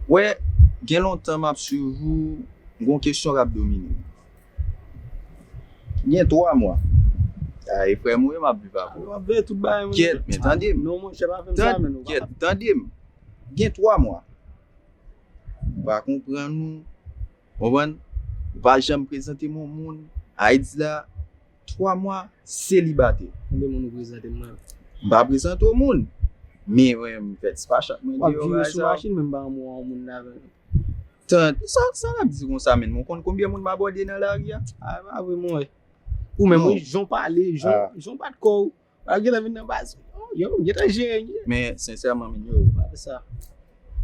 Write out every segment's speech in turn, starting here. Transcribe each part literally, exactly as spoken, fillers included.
Wè, gen lontan m ap swiv ou, gon kesyon k ap domine m. Gen twa mwa. A, e frè m ou ye, m ap viv avè w. W ap veye tout bagay, men. Gyèt, men tande m. Non, monchè, pa fè m sa, men. Gyèt, tande m. Gen twa mwa. M pa konprann ou. Konprann? Ou pa janm prezante m yon moun. Ayiti la, twa mwa selibatè. Konbyen moun ou prezante m nan? M pa prezante w moun. Men mwen, m fè ti pachak mwen deyò bagay sa. W ap vire sou machin, men m pa renmen w yon moun nan avè m. Tan, sa, sa n ap di konsa, menn? Mwen konn konbyen moun m abòde nan lari a? A, pa vre, mwen. Ou menm, wi, jan w pale, jan, jan w bat kò w. Wap gentan vin nan baz. Oh, yo, m gentan jere, wi. Men, sensèman, men, yo, pa fè sa.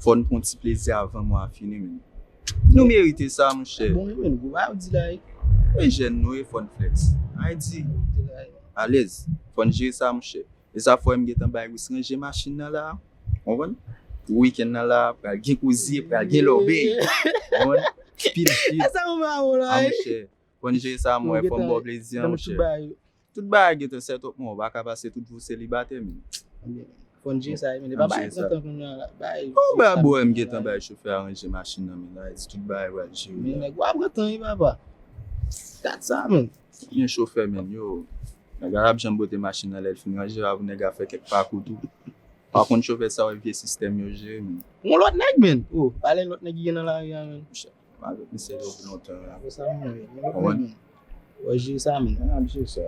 Fò n pran ti plezi avan mwa a fini, men. Nou merite sa, monchè. Bon, men, gwo bagay w di la, wi. Wi, jèn nou ye, fò n flex. Ayiti, alèz. Fò n jere sa, monchè. E sa fè m gentan bay Wis ranje machin nan la. Konprann? Wikenn nan la, pral gen koze, pral gen lòbèy. Konprann? Pil, pil. E sa ou ba ou la, wi. A, monchè. Fò n jere sa, mwen, fò m ba w plezi, monchè. Tout bagay gentan set up, mwen, ou pa ka pase tout vi w selibatè, men. Fò n jere sa, men. E pa bay pran tan kounye a la, bay. Ou ba bwè m gentan bay chofè a ranje machin nan, men. Ayiti, tout bagay pral jere. Men nèg, w ap pran tan, wi, papa. Gad sa, men. Gen chofè, men, yo. Nèg la ap janm pote machin nan lè l fin ranje, apre nèg la fè kèk pakou tou. Pa konn chofè sa yo vye sistèm yo jere, men. Yon lòt nèg, men. Oh, pale lòt nèg ki gen nan lari a, men. M avèk misye depi lontan la. Apre sa, mwen, mwen, mwen, mwen. Wè, jere sa, men. N ap jere sa.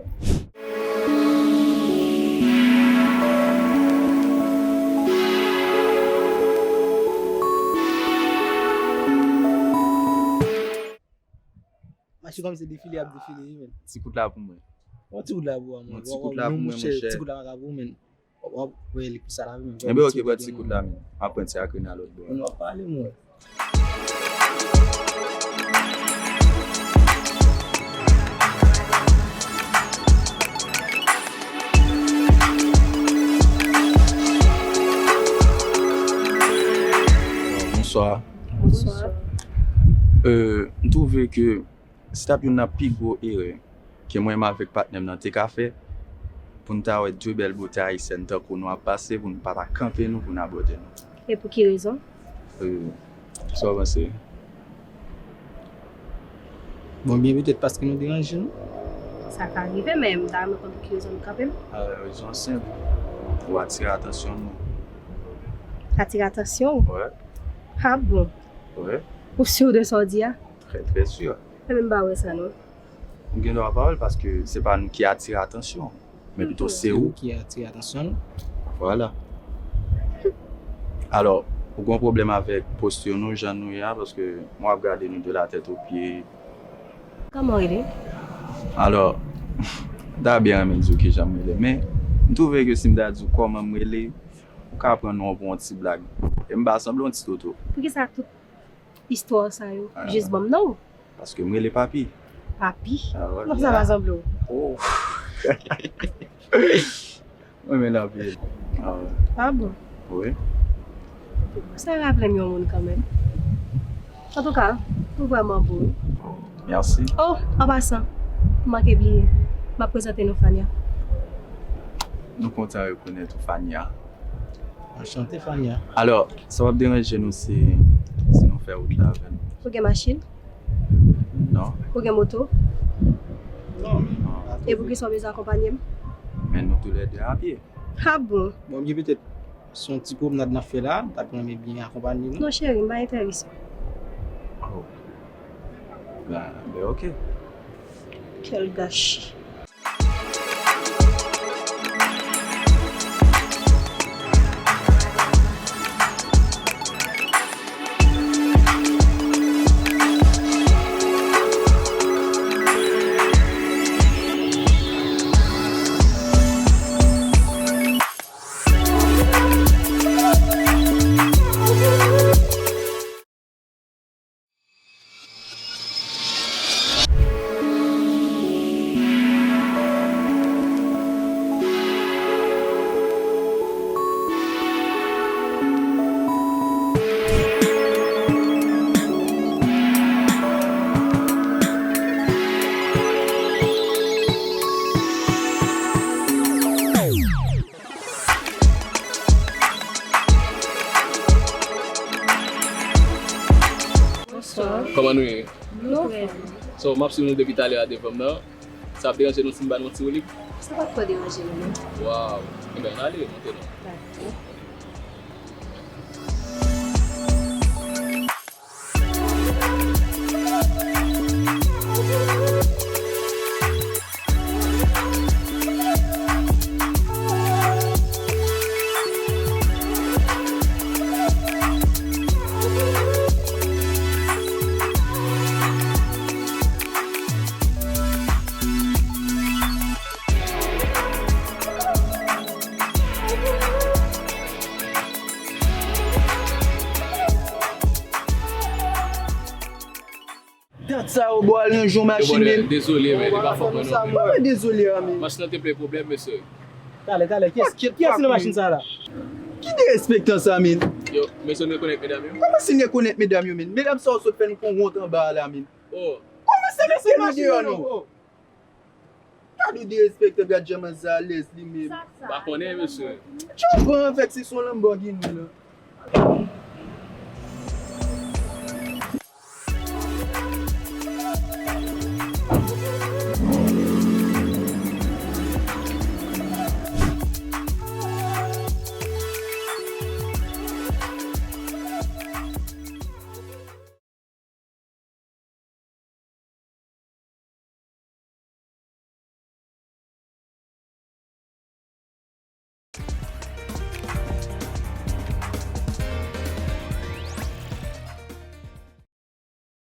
Mache kòm se defile, ap defile, wi, men. Ti kout la pou mwen. Yon ti kout la pou mwen. Yon ti kout la pou mwen, monchè. Ti kout la pa ka pou mwen. W ap wè li pou sa la, men. Enben, oke, pran ti kout la, men. M ap pran ti akre nan lòt bò a. Nou ap pale, mwen. Bonswa. Bonswa. Euh, m twouve ke se t ap youn nan pi gwo erè ke mwen menm avèk patnè m nan te ka fè, pou n ta wè de bèl bote ayisyèn tankou nou ap pase, pou n pa ta kanpe nou, pou n abòde nou. E pou ki rezon? Euh, sa w panse? Bon, byen petèt paske nou deranje nou. Sa ka rive, men m ta renmen konn pou ki rezon nou kanpe m. A, rezon an senp. Ou atire atansyon nou. Atire atansyon w? Wè. A bon? Wè. Ou si de sa w di a? Trè, trè si. Mwen menm m pa wè sa non. Ou gen dwa pa wè l paske se pa nou ki atire atansyon, men pito se ou ki atire atansyon nou. Vwala. Alò, ou gen yon pwoblèm avèk posti nou, jan nou ye a, paske mwen ap gade nou de la tèt o pye. Kòman w rele? Alò, m ta byen renmen di w kijan m rele, men m twouve ke si m ta di w kòman m rele, ou ka pran non an pou yon ti blag. E m pa sanble yon ti toto. Poukisa tout istwa sa yo, jis ban m non w. Paske m rele Papi. Papi? Non, sa pa sanble w. Oh. Mwen renmen l anpil. Ah bon? Wi. Sa raple m yon moun kanmenm. Antouka, ou vrèman bo wi. Mèsi. Oh, an pasan, m manke bliye. M ap prezante nou Fania. Nou kontan rekonèt ou, Fania. Anchante, Fania. Alò, sa p ap deranje nou si, si nou fè wout la avè m? Ou gen machin? Non. Ou gen moto? Non. E poukisa w bezwen akonpanye m? Men nou toulède a pye. Ah bon? Bon, byen petèt se yon ti pwomnad n ap fè la, m t ap renmen byen akonpanye nou. Non, cheri, m pa enterese. Oh. Ben, ben, oke. Quel gâchis. Kòman nou ye? Nou trè byen. So, m ap swiv nou depi talè a devan m nan. Sa ap deranje nou si m ba nou yon ti woulib? Sa pa twò deranje nou, non. Waw. Enben, ann ale, monte non. Dat sa yo, bò, al ranje yon machin, men. Dezole, men, li pa fòk mwen non. Pa mwen dezole a, men. Machin nan te plen pwoblèm, mesye. Talè, talè, kiyès, kiyès ki nan machin sa la? Ki derespektan sa, men? Yo, mesye, nou rekonèt medam yo? Kòman si n rekonèt medam yo, men? Medam sa yo sot fè n kon wont anba a la, men. Oh. Kòman se mesye nou deyò, non? Gad yon derespektan, gad jan manzè alèz li menm. Pa konnen, mesye. Tchou, pran avèk, se son Lamborghini la.